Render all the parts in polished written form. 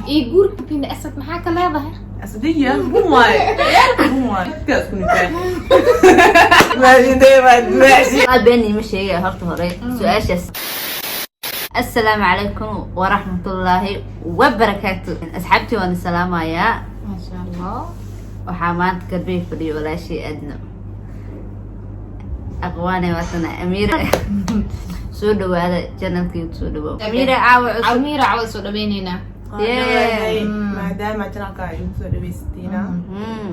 Iyo guurka Pina Asad maxaa ka leedahay? Asadiya, run waaye, run waaye. Dadkaa isku nikaax. Maadintay waa dimaashi. Waa been ima sheegaya. Horta hore su-aashaas, assalaamu calaykum waraxmatullaahi wabarakaatu. Asxaabtii waan salaamayaa. Maasha Allah. Waxaa maanta garbey fadhiyo walaashii Adno Aqwaane, waatana Amiira. Soo dhawaada channelkii, soo dhawaaw Amiira caawa cusub. Amiira cawad soo dhaweyneynaa. Waa maadaama channelka ay igu soo dhaweysatiina.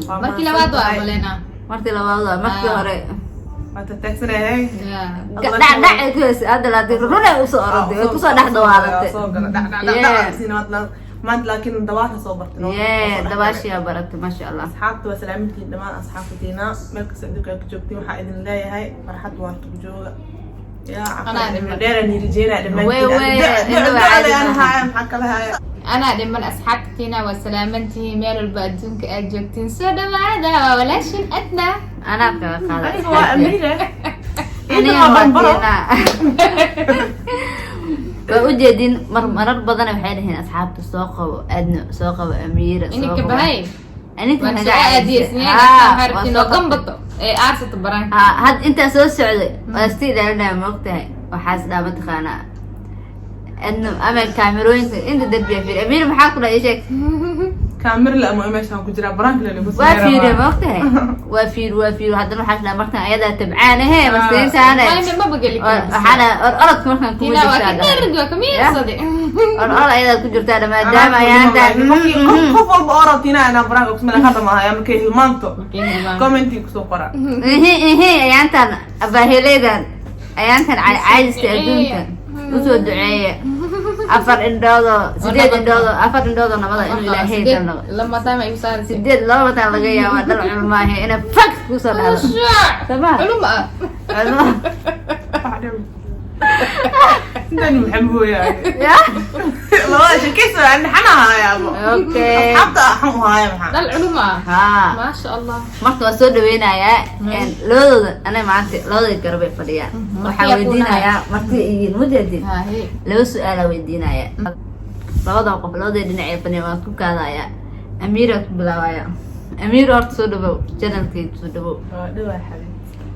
Waa Markii labaad waa mahadsantahay. aqbaleynaa. Markii labaad waa markii hore. Waa tatagsanahay. Dhac dhac ay ku heysay hadda, laakiin run ay usoo oroday, way kusoo dhex dawaalatay. Soo gala dhac dhac dhac dhac siina maanta, laakiin dabaasha soo bartay. Yee, dabaashiyaa baratay, maasha Allah. Asxaabta waa salaamintiin dhammaan, asxaabtiina meel kasta adduunka aad ku joogtiin, waxaa idin leeyahay farxad waarta ku jooga. Yaa Anaa dhiman. Dheeraan rajeynaa. Wey, wey, inaba caadi dhammaantiin. maaha. Haya, maxaa kala haya? Anaa dhiman. Asxaabtiina waa salaamantihiin meel walba adduunka aad joogtiin. Soo dhawaada, waa walaashin Adna. Anaa kaga qaada. Aniga waa Amiire. Aniga waa waa Bambaro. Tiina. Waa ujeedin, mar marar badan waxay dhaheen asxaabta: soo qabo Adno, soo qabo Amiira, soo Ininka qabo. Bahay. Aninka waan naga soo caadisay. aadiyesniyeen. Haa, waxaa waa rabtiin soo oo qabtay. gambato ee aarsato baraanka. Haa, had intaa soo socday waa iska ilaalinaya, maogtahay? Waxaas dhaa mataqaanaa Adno ama kaamirooyinka inta darbiya fiir. Amiira, maxaa ku dhahay? Sheeg. Kaamir la ama meeshaan ku jiraa baraanka la lagu Waa fiiriya, maogtahay? Waa fiir, waa fiir. Haddana waxaa dhaha markaan ayadaa tabcaan ahe maskiintaane. Mayme maba geli karo. Waxaa dhaha or orodka markaan kuma Tina waa jirtaa ka dhahay. dherid, waa ka miirsade. Or orod ayadaa ku jirtaa dha, maadaama ayaantaan Qof walba oo rabtina inaan baraanka kusmela hadda maaha markay hilmaanto, commenti kusoo qora. Ihi ihi, ayaantaan abaaheleedan, ayaantan caajiska adduunka usoo duceeya, afar indhoodoo, sideed indhoodoo, afar indhoodoo nabada inuu Ilaahay dal Lama time igu saaraysa. Sideed laba mataan laga yaabaa dhal culmaahe inay fag kusoo dhahdo. Sama. Culum ah. Culmo. Intan maxaa mooyaa? Ya. Labada sheekaysa xana hayaabo. Okay. Asxaabta xan u haaya maxaa? Dhal culum ah. Haa. Maasha Allah. Marka waa soo dhaweynayaa labadooda. Aniga maanta labada garabay fadhiyaan. Waxaa Martiyaa. Weydiinayaa marti iyiin mujeedin. Haye. Laba su-aalaa weydiinaya labadan qof, labada dhinac ee fadhiya. Waan ku kaadaya, Amiira ku bilaabaya. Amiir, horta soo dhawow channelkeeda, soo dhawow. Waa dhawaa, xabiib.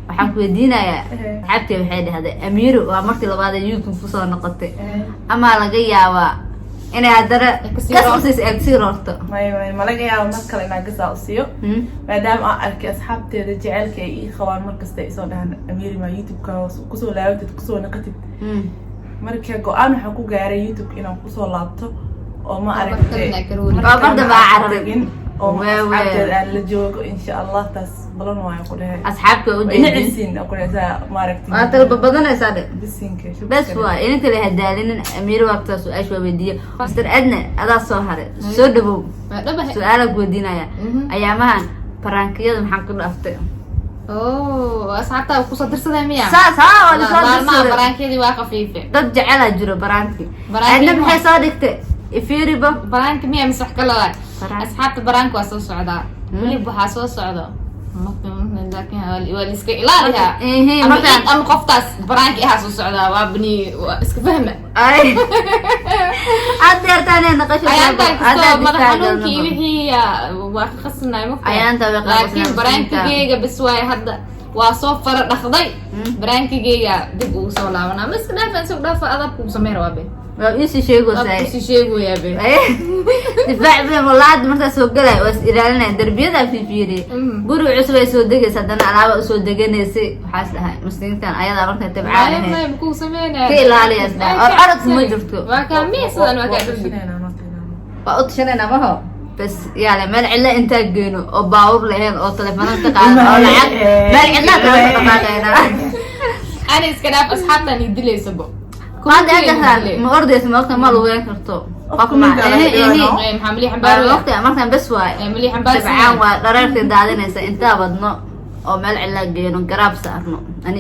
Waxaan ku weydiinayaa, asxaabtay waxay dhahday Amiiro waa markii labaad ee YouTube kusoo noqotay, amaa laga yaabaa inay haddana kasii kas roorto. usiis eeg sii roorto? May may, ma laga yaabo mar kale inaan gasaa u siiyo, maadaama aan arkay asxaabteeda jecelka ay ii qabaan markasta ay isoo dhahaan: "Amiiri, ma YouTube-ka kusoo laabatid, kusoo naqatid?" Marka go-aan waxaan ku gaaray YouTube inaan kusoo laabto oo ma aragtay. Markalena ka roori. Mar Waa kalena mar dambe aan cararin. tagin oo Wee, wee. asxaabteeda aan la joogo, insha Allah. Taas balan waayo ku dhahay. Asxaabta waa Waa ujeedin. ina cisiin ku dhahay saa maaragtay. Waa talba badanaysaa dhe. Bisinka. Bes waa idinka la hadaalinin. Amiiro waagtaa su-aasha waa weydiiye. Master Adna, adaa soo haray, soo dhawow. Waa dhabahe. Su-aalaa ku weydiinaya. Ayaamahan prankiyada maxaan ku dhaaftay? Oh, asxaabtaa kusoo dirsaday miya? Saas haa, waa lasoo Maalmaha dirsaday. Prankiyadii waa khafiife. Dad jecelaa jiro pranki. Pranki Adna maxay soo dhigtay? Ifiiriba. Pranki miya mise wax kale waay? Prank. Asxaabta, pranka waa soo socdaa. Weliba waxaa soo socdo, laakiin waa la iska ilaaliyaa. Ihi, ama markaan id ama qoftaas pranki ahaa soo socdaa, waa bani, waa iska fahma. Ay, adeertaanee naqasho. Ayaantaan kastoo madax xanuunkii wixii waa ka khasnay ma Ayaanta way qasnay. Laakiin prankigeyga bas waaye, hadda waa soo fara dhaqday. Prankigeyga dib ugu soo laabanaa, ma iska dhaafa, isku dhaafa, adabku ugu samey rabaa be. Waa iisii Waa sheegaysaa. kusii sheegoyaa be. Difaac badan wallahi. Hadda markaa soo galay waa is ilaalinaya, darbiyadaa fiifiiriyay. Guri cusub ay soo degaysa, haddana alaaba usoo deganaysay. Waxaas dhahay muslimiintan ayadaa markaa tabcaanahay May makuu sameynaya. Ka ilaaliya is dhahay. Or orod kuma jirto. Waa kaa miisadan, waa kaa darbi. Waa u tashanayna maho. Bas yaale, meel cidla intaa geyno oo baawur lahayn oo taleefanada ka qaadan oo lacag, meel cidlaa kala soo dhaqaaqayna. Ani iska dhaaf, asxaabtaan ii dilaysabo. Maanta agartaan ma ordaysa, ma ogta, ma lugeyn karto qof ma ehe ehe. Maxaa malii Waa xambaar? ogta markaan bes waaye. Malii xambaar. Tabcaan waa dhareertay daadinaysa. Intaa badno oo meel cidlaa geyno, garaab saarno, ani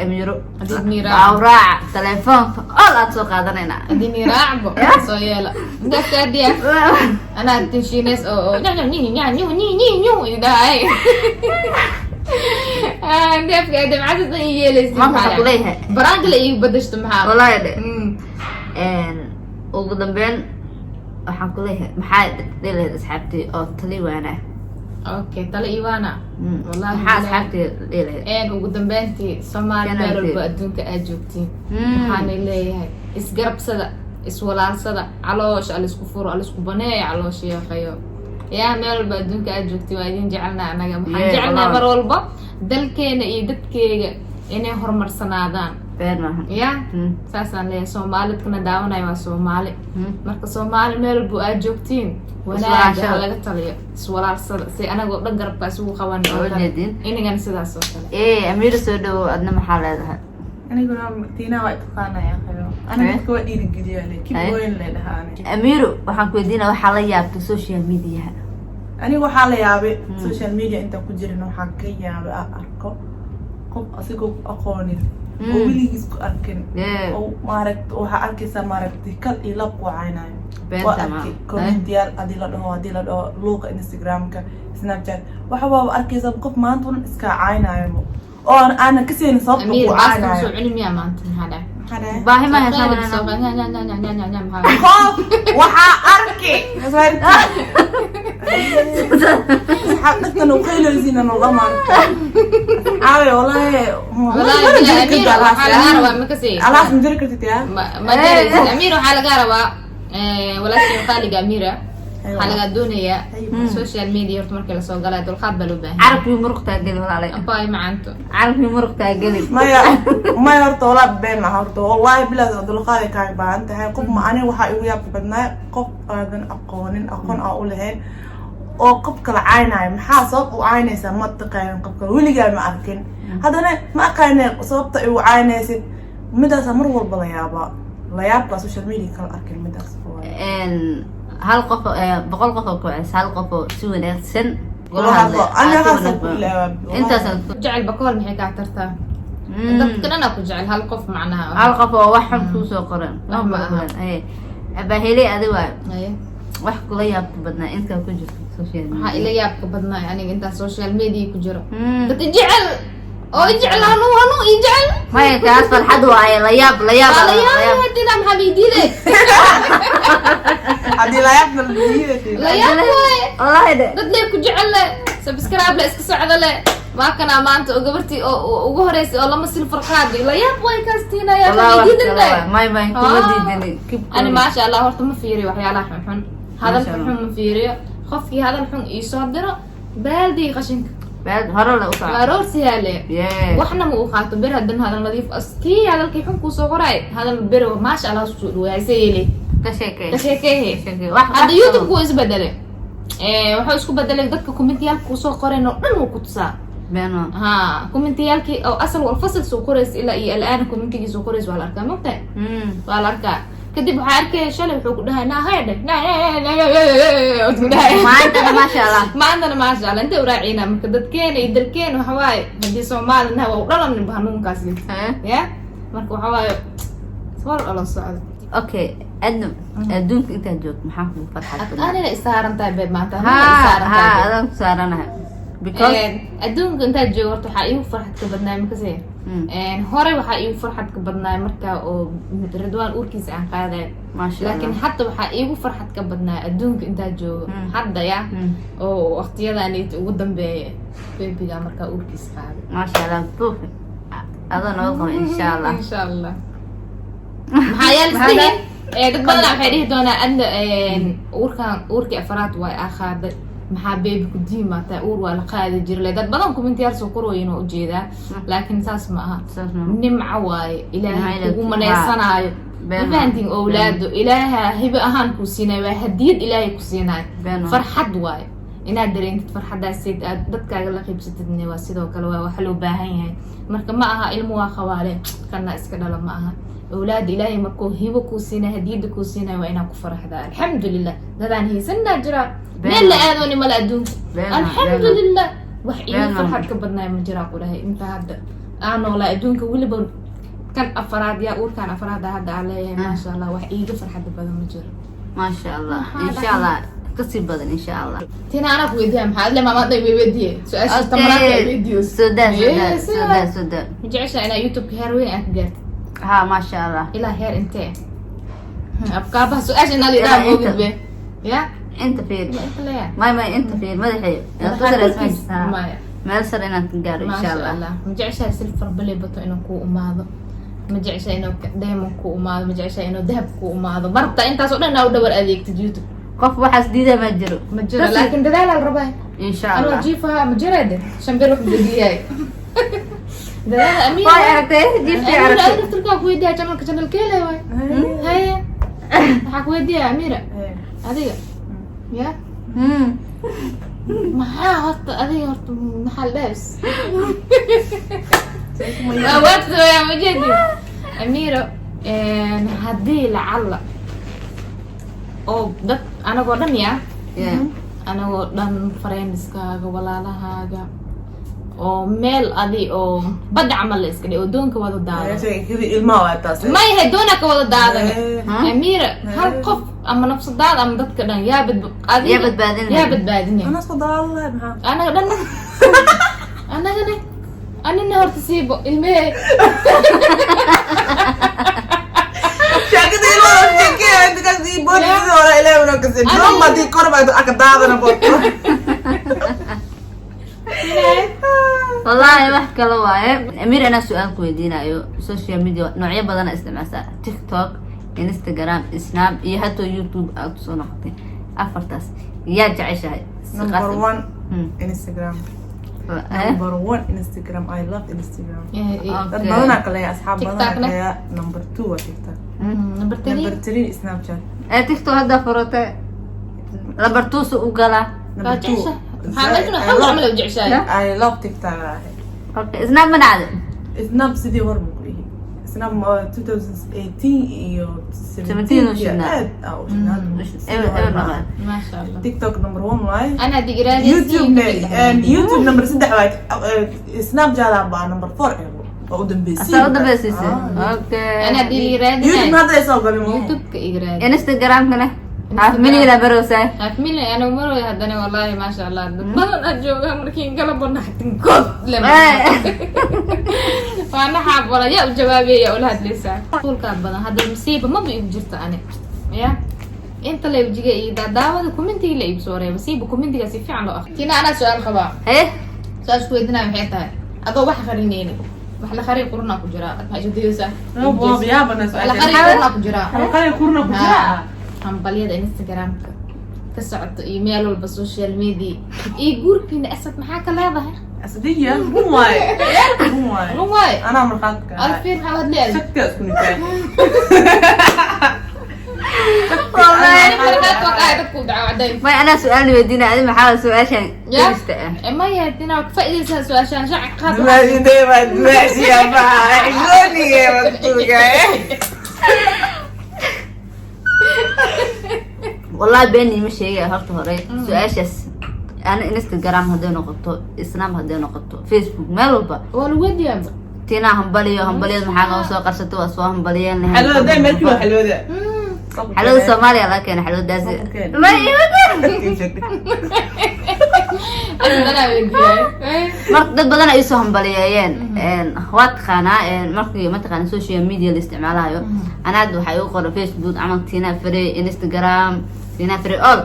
Amiiro. Hadii niiraac. Baawraaca telefoonka ol aad soo qaadanayna. Hadii niiraacbo soo yeela intaas kaadiya, anaa tinshiines oo oo nyaw nyaw nyaw nyaw nyaw nyaw nyaw idhahay neefka damcada dhan ii yeelaysa. Marka waxaa kuleeyahay Pranka la iigu badashto maxaa? Wallahi dhe. Ugu dambeyn Waxaan ku leeyahay, maxaa dhihi lahayd asxaabtii oo tali waana? Okay, tale iwaana. Wallahi Maxaa asxaabtii dhihi lahayd? Ugu dambeyntii, Soomaali meel Penalty. walba adduunka aad joogtiin, waxaana leeyahay isgarabsada, iswalaalsada, caloosha alisku furo, alisku baneeyo caloosha yaqayo. Yaa meel walba adduunka aad joogtiin, waa idin jecelnaa annaga. Waxaan jecelnaa wallahi. mar walba dalkeena iyo dadkeega inay horumarsanaadaan. Been maaha. Ya, saasaan leeyahay. Soomaalidkana daawanaya waa Soomaali. Marka Soomaali meel walba aad joogtiin, wanaaga Iswalaashada. ha laga taliyo, iswalaalsada, si anagoo dhan garabka isugu qaban oo Waa kale. ujeedin. Inagana sidaas oo kale. Amiira, soo dhawow. Adna maxaa leedahay? Aniguna Tiina waa taqaanaya qayo. Aniga dadka waa dhiirigeliyaa le, keep going le dhahaa aniga. Amiiro, waxaan ku weydiinaa, waxaa la yaabtay social mediaha. Aniga waxaa la yaabay social media intaan ku jirin, waxaa ka yaabay aan arko qof asigoo ku aqoonin oo weligiis ku arkin oo maaragta, waxaa arkaysaa maaragtay kal iyo lab ku caynayo. Beenta Waa ma arkay commentiyaal haddii la dhaho luuqa Instagramka, Snapchat, waxa waaba arkaysaa qof maanta un iska caynayo oo aanan ka seenin sababta Amiir, ku baasta ma caynayo. soo cuni miyaa maanta? Maxaa dhahay? Maxaa dhahay? Baahi ma haysaa. Maxaa? Qof waxaa arki asxaab dadkan u qayloysiina noo maaragta, asxaabe, wallahi. Wallaahi bilaa, Amiir, waxaa lagaa rabaa makasi. Alaas ma jiri kartid yaa. Ma jaraysid. Amiir, waxaa lagaa rabaa, walaashii qaaliga Amiira, waxaa lagaa doonayaa social media horta markii lasoo galaya dulqaad baa loo baahan. Carabkii muruqtaa geli, walaalay. Abaay macanto. Carabkii muruqtaa geli. Maya, maya, horta walaa been maha. Horta wallahi bilaas dulqaaday kaaga baahan tahay. Qof ma aniga waxaa igu yaabka badnaa qof aadan aqoonin, aqoon aan u lahayn oo qof kala caynaayo. Maxaa sabab u caynaysaa? Ma taqaanin qofka, weligaa ma arkin, haddana ma aqaane sababta igu caynaysid. Midaasa mar walba la yaabaa, la yaabkaa social media kala arkin midaas waaye. Hal qof 100 qof oo kuceys, hal qof oo si wanaagsan Kula kula hadlo. hadlay. Aniga Aad si haasaan wanaag ku badan. ilaawaa. Intaasaan ku Jecel bakool maxay kaa tartaa? Dadka dhan aa ku jecel, hal qof macnaha. Hal qof oo wax xun kuusoo qoran. Wax ma aha. Abaahele, adi waay. Aye. Wax kula yaabka badnaa intaa ku jirto social media? Waxaa ila yaabka badnaa aniga intaan social media ku jiro dad ijecel oo ijecel, hanu hanu ijecel. Maya, kaas farxad waaye. La yaab, la yaab. Waa la yaab hadina, maxaa liidiide? Haddii la yaabna la diiday. La yaab waaye. Wallahi de. Dad lee ku jecel le, subscribe le, iska socda le, waa kanaa maanta oo gabartii oo ugu horeysay oo lama silfar qaadi. La yaab way kaastiinaya. Wallahi wax liidiidan kale le. waaye. May, may, kuma diidanin. Keep Ani going. maasha Allah, horta ma fiiriyo waxyaalaha xunxun, hadalka Maasha Allah. xun ma fiiriyo. Qofkii hadal xun iisoo diro, baaldii qashinka. Hore le u soco. Waa roorsiyaale. Waxna ma uu qaato bir hadan hadal nadiif kii hadalkii xun kuusoo qoraay, hadal bir maasha Allah usoo dhawaay se yeeli. Ka sheekay. Ka sheekeehe. Sheekay. Wax Hadda wax YouTube wuu isbedelay. Wuxuu isku bedelay dadka commentiyaalka kusoo qoreen oo dhan wuu ku tusaa. Been waa. Ha, commentiyaalkii oo asal wal fasal soo qoraysa ilaa iyo al'aana commentigii soo qoraysa waa la arkaa, mogtahay? Waa la arkaa. Kadib waxaa arkaya shalay wuxuu ku dhahay naa haydhe ku dhahay. Maantana maasha Allah. Maantana maasha Allah intay uraaciina. Marka dadkeena iyo dalkeena waxa waaye, haddii Soomaali nahay, waa u dhalan hanuunkaas. Ya, marka waxa waaye wal olo socdo. Okay, adno, adduunka intaad joogto maxaa kugu farxad badnaa? Anina isaaran tahay be maanta. Ha. Anina isaaran Ha. tahay. Adaan ku saaranahay because Adduunka intaad joogo horta waxaa iigu farxad ka badnaay makase. Hore waxaa iigu farxad ka badnaay marka oo Ridwaan uurkiisa aan qaadayo. Maasha Laakiin Allah. hadda waxaa iigu farxad ka badnaay adduunka intaad joogo hadda ya oo waqtiyadan ugu dambeeya babyga markaa uurkiisa qaaday. Maasha Allah, buufi adoo noo qabo insha Allah. Insha Allah. Maxaa yaal Maxaa isdihin dad badanaa waxay dhihi doonaa adna uurkan uurkii afraad waay aa qaaday, maxaa baby ku diimataa, uur waa la qaadi jiray. Dad badan commentiyaal soo qorooyin waa ujeedaa, laakiin saas ma aha. Saas ma Nimco waaye Ilaahay Nimco. kugu manaysanaayo. Ma Been. fahantiin? Owlaado Ilaaha hibo ahaan kuu siinayo, waa hadiyad Ilaahay ku siinayo. Been. Farxad waaye inaad dareentid farxadaasiid aad dadkaaga la qiibsatidna waa sidoo kale, waa wax loo baahan yahay. Marka ma aha ilmo waa qabaale kana iska dhalo, ma aha. Owlaada Ilaahay markuu hibo kuu siinayo, hadiyada kuu siinayo, waa inaad ku faraxdaa. Alxamdulilah, dadaan haysanaa jiraa meel la aadooni male adduunka. Alxamdulilah, wax iigu farxad ka badnaay ma jiraa ku dhahay inta hadda aan noolaa adduunka, weliba kan afaraad yaa uurkan afraada hadda aan leeyahay. Maasha Allah, wax iiga farxada badan ma jiro. Maasha Allah. Maxaa Insha dhacay? Allah kasii badan insha Allah. Tina, anaa ku weydiiya, maxaa adle maamaad ay weydiiye su-aasha tamaraadka ay weydiiyo. Soda, soda. Soda, soda. Ma jeceshaa inaa YouTube-ka heer weyn aad ka gaartid? Ha, maasha Allah. Ilaa heer intee? Afkaabaha su-aasha inaa lidhaha Ilaa inta. moogid be. Ya. Inta fiir. Ma inta leeyahay. May, inta fiir, madaxay inaad ku Madaxa sareysa. korkiis? Haa. Maya. Meel sare inaad ka gaaro, insha Maasha Allah. Allah. Ma jeceshahay silver play button inuu kuu imaado? Ma jeceshahay inuu diamond kuu imaado? Ma jeceshahay inuu dahab kuu imaado? Marta intaas oo dhan inaa u dhabar adeegtid YouTube. Qof waxaas diidaa ma jiro. Ma jiro, laakiin dadaal al rabaa. Insha Anoo Allah. jiifaha ma jiraade shan bir wax degiyaay dadaal, Amiir. Way aragtay, jiifkay Amiira, aragtay. adiga naftirkaa ku weydiiya channelka, channelkeele waay. Haye, waxaa ku weydiiya, Amiira, adiga ya maxaa horta adiga horta maxaa la dhahays waa waadsoyaa majeedi. Amiiro, haddii lacalla oo dad anagoo dhan ya anagoo dhan, friendskaaga, walaalahaaga, oo meel adi oo badda camal la iska dhig oo doonka wada daadan. Ilmaha waa taas. May he, doona ka wada daadan. Huh? Amiira, hal qof ama nafsadaada ama dadka dhan yaa adiga Yaa badbaadinaya? Yaa badbaadinaya? Anaa isku daalalahay, maxaa? Anaga dhan, anagana anina horta siibo ilmehey. Sheekada ilmaha sheekaya inta kas ii boodida hore ilaahay una kasin drama dii kor baa aka daadana bood. Wallaahi wax kale waaye. Amir, anaa su-aal ku weydiinayo. Social media noocyo badan isticmaalsaa: TikTok, Instagram, Snap iyo hataa YouTube aad kusoo noqotay. Afartaas yaa jeceshahay? Si Number qaas- one, Instagram. Eh? Number one, Instagram. I love Instagram. Dad Okay. badanaa kaleeya, asxaab badanaa TikTokna? kaleeya. Number two waa TikTok. Number three? Number three, Snapchat. Ee, TikTok hadda furatay, number two su u galaa. Waa Number two. jeceshahay, maxaa laakiin xawl camal u jeceshahay. Yeah. I love TikTok. Okay, Snap ma dhacday? Snap sidii hor buu ku dhihi. Snap 2018 iyo 17 u shidnaa. Aad aa u shidnaa. Eber eber noqon. Maasha Allah. TikTok number one waaye. Ana haddii YouTube ne YouTube number saddex waaye. Snapchat baa number four eh, waa u dambeysay. Asaa u dambaysiisay. Ah. Okay. Ana haddii YouTube liiraadinay hadda ay soo galin. YouTube-ka igraadi. Instagram-kana half million aa barowsaa. Half million anigu marway haddana, wallahi, maasha Allah, dad badan aad joogaa markiin kala banaxtin god le waa naxaab wala yaa u jawaabaya, yaa ula hadlaysaa fuulkaa badan. Hadda masiiba maba igu jirto ani ya inta la wajiga iyo daadaawada commentiga la igu soo reeba, siiba commentiga si fiican loo aqri. Tina, anaa su-aal qabaa. Haye. Su-aasha ku weydiinaya maxay tahay? Adoo wax qarineyni, wax la qarin qurunaa ku jiraa, ad maxay isu dayeysaa? Yaabana. Wax la qarin qurunaa ku jiraa. Qalqalay kurna ku jira. Hambalyada Instagramka ka socoto iyo meel walba social media iyo guurkiina Asad, maxaa ka leedahay? Asadiya, run waaye, run waaye. Run waaye. Anaa markhaati ka ahay. Alfiir, maxaa hadleeyahay? Shaktiga isku nikaax. Wallahi. Markaad waa qaay dadku dacwaday. May, anaa su-aal weydiinaya, adi maxaa su-aashan Ya. dhegeysta ah? Maya, tina waa ka faa'iidaysaa su-aashaan shacab qaad. Dumaashidee baa dumaashiya baa xishoonige matuuga. Wallahi been iima sheegaya. Horta hore su-aashaas ana Instagram hadday noqoto, Snap hadday noqoto, Facebook, meel walba waa lagu weydiiyaa. Tinaa hambaliyo, hambaliyad maxaa noo soo qarsatay? Waa soo hambaliyeen lahayn. Xalwada day meelkii waa xalwada. Xalwada Soomaaliya laga keena xalwadaasi. Keena. Ma iima Adanaa weydiiyay. Marka dad badan ay soo hambaliyeeyeen, waa taqaanaa markii mataqaana social media la isticmaalayo. Ana hadda waxaa igu qoran Facebook camal Tina Frey, Instagram Tina Frey, all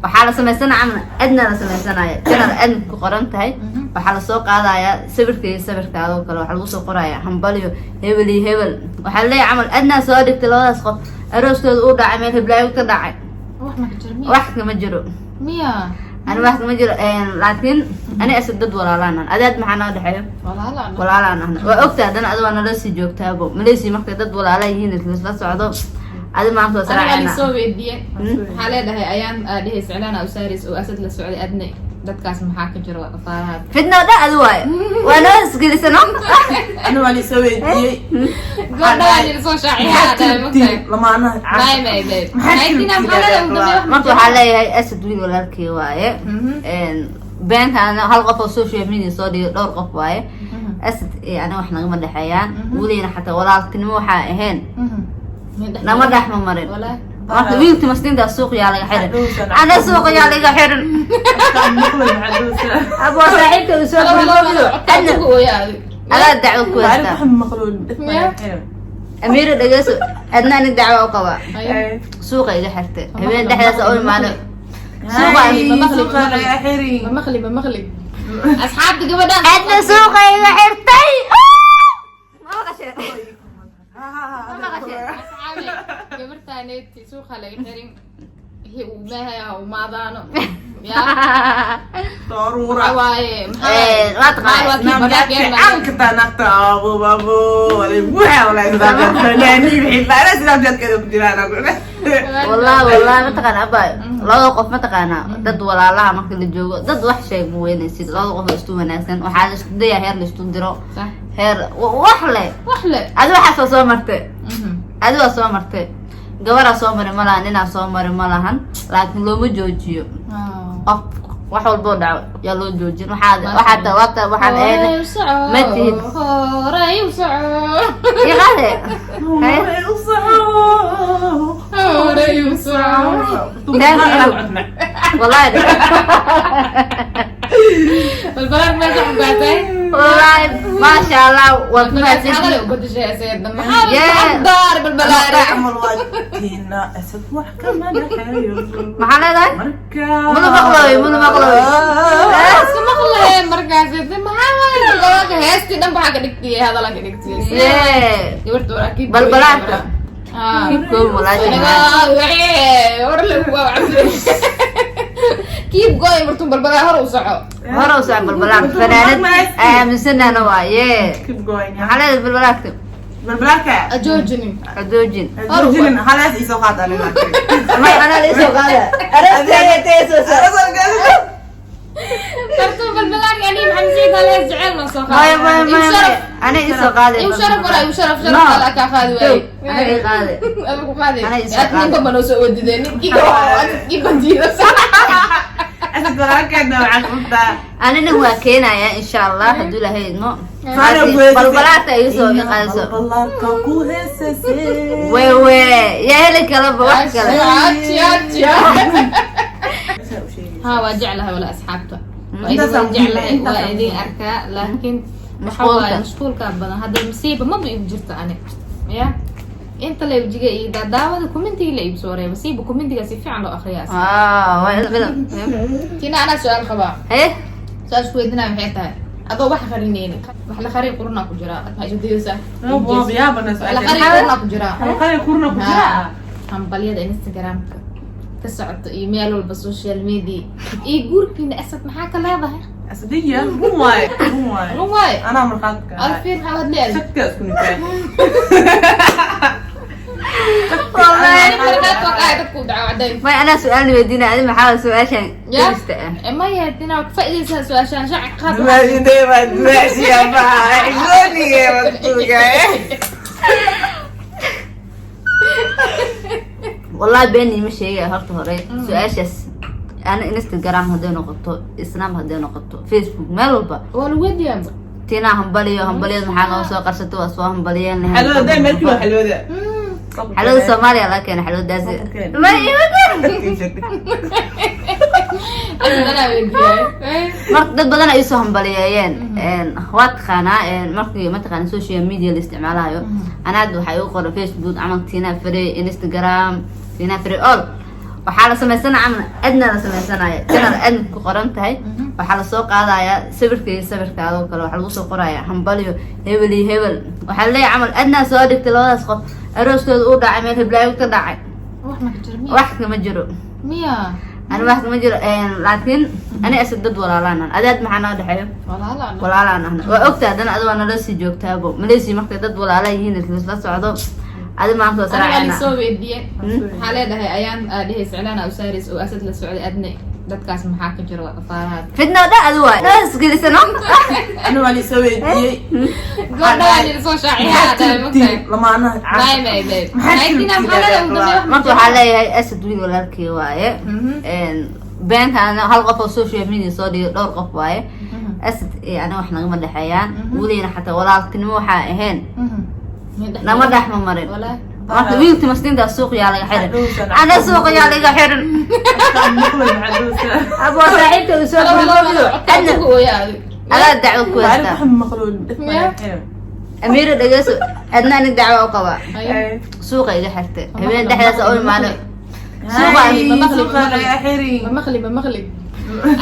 waxaa la samaysanaya camal adna la sameysanaya channel adna ku qoran tahay. Waxaa lasoo qaadayaa sawirkay, sawirkaada oo kale waxaa lagu soo qorayaa hambaliyo hebel iyo hebel. Waxaa leeyahay camal adnaa soo dhigtay labadaas qof arooskooda uu dhacay meel heblaayo ka dhacay. Wax ma ka jiro miya? Wax kama jiro. Miya? Ani wax kama jiro, laakiin ani asad dad walaalaan ah. Adaad maxaa noo dhexeeyo? Walaala. Walaalaan ahna, waa ogta. Haddana adi waa nala sii joogtaabo Malaysia. Markay dad walaala yihiin isla socdo, adi maanta waa Aniga saraacayna. lisoo weydiiye, maxaa leedahay? Ayaan aa dhehaysa iclaan aa u saaraysa oo Asad la socday adne, dadkaas maxaa ka jiro afaaraha? Fitna oo dhan adi waayo, waa noo isgelisano. Ana waa lisoo weydiiyey. Gabadha waa lisoo shaaciyaa dhahay, mogtahay? Lamaanaha. May may may. Maxaa Maxay tinaa, maxaa leedahay ugu dambeyn wax ma Marka jiro? waxaa leeyahay Asad wiil walaalkii waaye. Beenkaana hal qof oo social media soo dhigay dhowr qof waaye. Asad iyo aniga wax nagama dhexeeyaan weliina, xataa walaaltinimo waxaa ahayn nama dhex ma marin. Walaahi. Marka wiilka masliinta suuq yaa laga xirin, ana suuq yaa laga xirin. Aboo saaxiibka uu soo Walaal, walaal, gurmoodo codka adna ugu ooyaa adiga. adaa dacwo ku haystaa. Amiira, dhegeyso. Adna ani dacwo u qabaa. Suuqa iga xirtay habeen dhexdaas oo imaano suuqa. Suuqa laga xiri. Ma maqli, ma maqli, asxaabta gabadhaan. Adna suuqa iga xirtay. Ma maqasheen? Ma maqasheen? Asxaabi, gabartaaneeti suuqa laga xirin, wixii uu maahay ha umaadaano ya. Daruura. Waxa waaye? Waa taqaanaa. Caanka naagta abo abo walay buuxa walay fanaaniin wixii Snapchat-keeda ku jiraan. Wallahi, wallahi, mataqaana abaa, labada qof, mataqaana, dad walaalaha marka la joogo, dad wax sheeg ma weynaysid. Labada qof oo isku wanaagsan waxaa la isku dayaa heer la isku diro, Sax. heer wax le. Wax le. Adi waxaa soo martay, adi waa soo martay, gabaraa soo mari ma lahan, ninaa soo mari ma lahan, laakiin looma joojiyo. Qof wax walboo dhaco yaa loo joojin. Waxaa ta wata waxaan ahayn Horay u soco. Ma tihid. Horay u soco. Iqaade. U soco. Horay u soco. Wallahi. Balbalaar meesha ku gaartay. Wallahi, maasha Allah, waad ku Hadal mahadsantihiin. u bedeshay aseedna maxaa? Yeah. Daar balbalaare. Camal waa Tiina Asad wax kama dhexeeyo. Maxaa leedahay? Marka Muna maqlooy, muna maqlooy. Iska maqlee markaas maxaa waaye, balbalaarka heestii dhan waxaa ka dhigtiyay, hadala ka dhigtiyay. Gabarta war akiib. Balbalaarka. Keep going, walaasha. Keep going martuu balbalaa hor u soco. Hore u soco, balbalaarka fanaanad aaminsanana waa yee. Keep going. Maxaa leedahay balbalaarka? Balbalaarka. Ajoojinin. Adoojin. Joojinin halaas isoo qaad aniga. May anaa la isoo qaada arooskaaga. Martuu balbalaarka ani maxamed saciid halees jecel noo soo Maya, maya, maya, maya, ana isoo qaaday. Iu sharaf walaa, iu sharaf, sharaf kala kaa qaadi waaye. Ana ii qaaday. Ama ku qaaday. Ana isoo qaaday. Ninka ma noo soo wadideen, ninkii ninkii bandiida. Asad walaalkeedna waxaa qabtaa. Anina waa keenaya insha Allah hadduu Ilaahay idmo. Balbalaarta iisoo i qaadayso. Balbalaarka ku heesasee. Wewe yaa heli kalaba wax kale. Ha, waa jeclahay wala asxaabta. Waa Intaas idin jeclahay, intaas waa idin arkaa, laakiin waxa Mashquulka. waaye mashquulka badan. Hadda masiiba maba igu jirto ani ya inta la wajiga iyo daadaawada commentiga la igu soo reeba, siiba commentiga si fiican loo akhriyaa. Ah, waa ilmida. Tina, anaa su-aal qabaa. Haye. Su-aal isku weydiinaya maxay tahay? Adoo wax qarineyni, wax la qarin qurunaa ku jiraa, maxay isu dayeysaa? Yaabana. Wax la qarin qurunaa ku jiraa. Qalin kurna ku jira. Hambalyada Instagramka ka socoto iyo meel walba social media iyo guurkiina Asad, maxaa ka leedahay? Asadiya run waaye, run waaye. Run waaye. Anaa markhaati ka ahay. Alfiir maxaa hadleeyahay? Shakka isku nifaa. Wallahi. Markaad waa kaay dadku dhaco caday. May, anaa su-aal weydiinaya, adi maxaa su-aashan? Ya. Jirista ah. Maya, tina waa ka faa'iidaysaa su-aashaan shacab qaad. Dumaashidee baa dumaashiya baa xishoonige matuuga. Wallahi been ima sheegaya. Horta hore su-aashaas ana Instagram hadday noqoto, Snap hadday noqoto, Facebook, meel walba waa lagu weydiiyaa. Tinaa hambaliyo, hambaliyada maxaa noo soo qarsatay? Waa soo hambaliyeen. Xalwada meelkii waa xalwada. Xalwada Soomaaliya laga keena xalwadaasi. Ma ima. Asad anaa weydiiyay. Marka dad badan ay soo hambaliyeeyeen. Waa taqaanaa, markii mataqaana social media la isticmaalayo, anaa hadda waxaa igu qoran Facebook camal Tina Frey, Instagram Tina Frey, all waxaa la sameysanaya camal adna la sameysanaya channel adna ku qoran tahay. Waxaa lasoo qaadayaa sawirkay, sawirkaadoo kale waxaa lagu soo qorayaa hambaliyo hebel iyo hebel. Waxaa leeyahay camal adnaa soo dhigtay labadaas qof arooskooda uu dhacay meel heblaayo ka dhacay. Wax ma ka jiro miya? Wax kama jiro. Miya? Ani wax kama jiro, laakiin ani asad dad walaalaan ah. Adaad maxaa noo dhexeeyo? Walaala. Walaalaan ahna, waa ogta. Haddana adi waa nala sii joogtaabo Malaysia markay dad walaala yihiin isla socdo. Adi maanta waa aniga saraacena. Lisoo weydiiye maxaa leedahay? Ayaan aa dhehaysa cilaan aa usaaraysa oo Asad la socday adne, dadkaas maxaa ka jiro afaaraha? Fitna oo dhan adi waay noo isgelisano. Ana waa lisoo weydiiyey. Gabadha lisoo shaaciyaa dhahay, mogtahay? Lamaanaha. May may may. Maxaa Maxay tina, maxaa leedahay ugu dambeyn wax? Marka waxaa leeyahay Asad wiil walaalkii waaye. Beenkaana hal qof oo social media soo dhigay dhowr qof waaye. Asad iyo aniga wax nagama dhexeeyaan weliina, xataa walaaltinimo waxaa ahayn nama dhex ma marin. Walaahi. Marka wiilka masliinta suuq yaa laga xirin, ana suuq yaa laga xirin. Aboo saaxiibka uu soo Wala, wala, wala, adna codka ooyaa adiga. Adaa dacwo ku haystaa. Amiira, dhegeyso. Adna ani dacwo u qabaa. Ayo. Suuqa iga xirtay. Ma Habeen maqli, dhexdaas ma oo maqli, imaano ma suuqa. Ma maqli, Suuqa ma maqli. laga xiri. Ma maqli, ma maqli,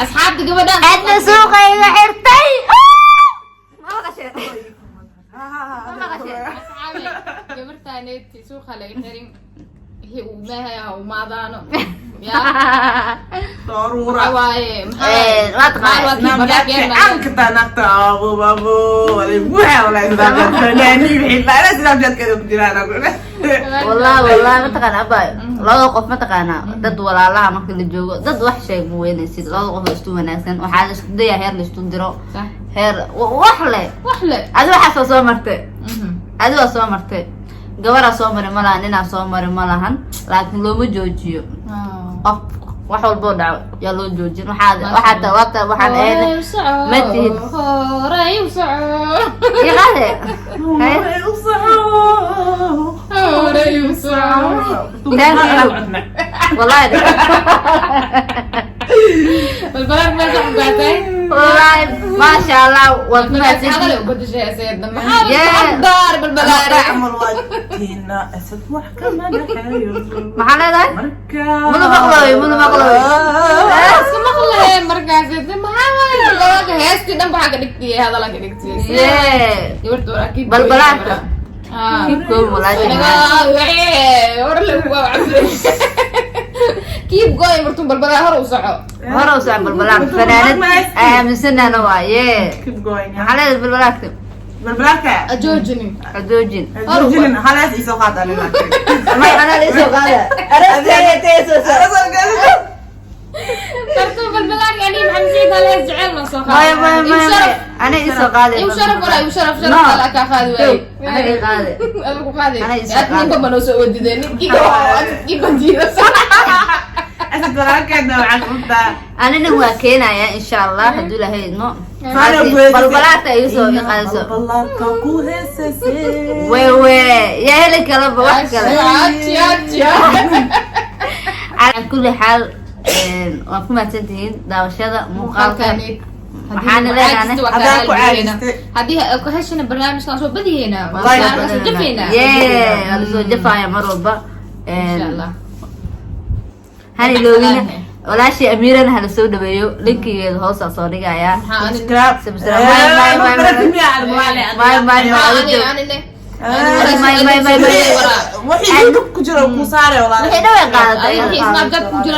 asxaabta gabadhan. Adna suuqa iga xirtay. Ma maqasheen? Ma maqasheen? Asxaabi, gabartaaneeti suuqa laga xirin, wixii uu maaha umaadaano ya. Daruura. Waxaa waaye Waa taqaanaa. Snapchat-ka naagta abo abo walay buuxa walay Snapchat fanaaniin wixii la Snapchat-keeda ku jiraan. Wallahi, wallahi, mataqaana abaayo, labada qof, mataqaana, dad walaalaha marka la joogo, dad wax sheeg ma weynaysid. Labada qof oo isku wanaagsan waxaa la isku dayaa heer la isku diro. Sax. Heer wax le. Wax le. Adi waxaas waa soo martay, adi waa soo martay, gabaraa soo mari ma lahan, ninaa soo mari ma lahan, laakiin looma joojiyo. Qof wax walboo dhaco yaa loo joojin. Waxaa ta wata waxaan ahayn ma tihid. Horay u soco. Iqaade. Horay u soco. Horay u soco. Thank you. Wallahi. Balbalaar meesha ku gaatay. Wallahi, maasha Allah, waad ku Hadal mahadsantihiin. u badashay aseedna maxaa Yeah. daar balbalaare. Camal waa Tiina Asad wax kama dhexeeyo. Maxaa leedahay? Marka Muna maqlooy, muna maqlooy. Iska maqlee markaas maxaa waaye balbalaarka heestii dhan waxaa ka dhigtiyay hadala ka dhigtiyay. Yeah. Gabarta war akiid. Balbalaarka. Keep going, walaasha. Keep going, martuu balbalaa hor u soco. Hore u soco balbalaarka, fanaanad aaminsanana waa yeah. Keep going. Maxaa leedahay balbalaarka? Balbalaarka. Ajoojinin. Adoojin. Joojinin halaas isoo qaad anina. May anaa la isoo qaada. Martuu balbalaarka ani maxamed saciid halees jecel ma soo Maya, maya, maya, maya, ana isoo qaaday. Iu sharaf walaa, iu sharaf, sharaf ala kaa qaadi waaye. Ana ii qaaday. Adigu qaaday. Ana isoo Aad ninka qaaday. ma noo soo wadideen ninkii kii bandiida. Asad walaalkeedna waxaa qabtaa. Anina waa keenaya insha Allah hadduu Ilaahay idmo. Saana ku heesasay. Balbalaarta igu soo qaadayso. Balbalaarka ku heesasay. Wewe yaa heli kalaba wax kale. Calaa kulli xaal, waad ku mahadsantihiin daawashada muuqaalka. Waxaana leenahay Haddaan ku caajistay. Haddii ku heshana barnaamijkan soo badiyeena. Wallahi. Waan soo jafaynaa. Yeah, waa lasoo jafaya mar walba. Insha Allah. Hana iloobina walaashii Amiirana hala soo dhaweeyo, linkigeeda hoosaa soo dhigayaa. Maxaa ani Subscribe. Subscribe. May, may, may, may. May, may, may. Ani ani May, may, may, may. Wixii YouTube ku jira ku saare walaal. Wixii dhan way qaadatay. Wixii Snapchat ku jira.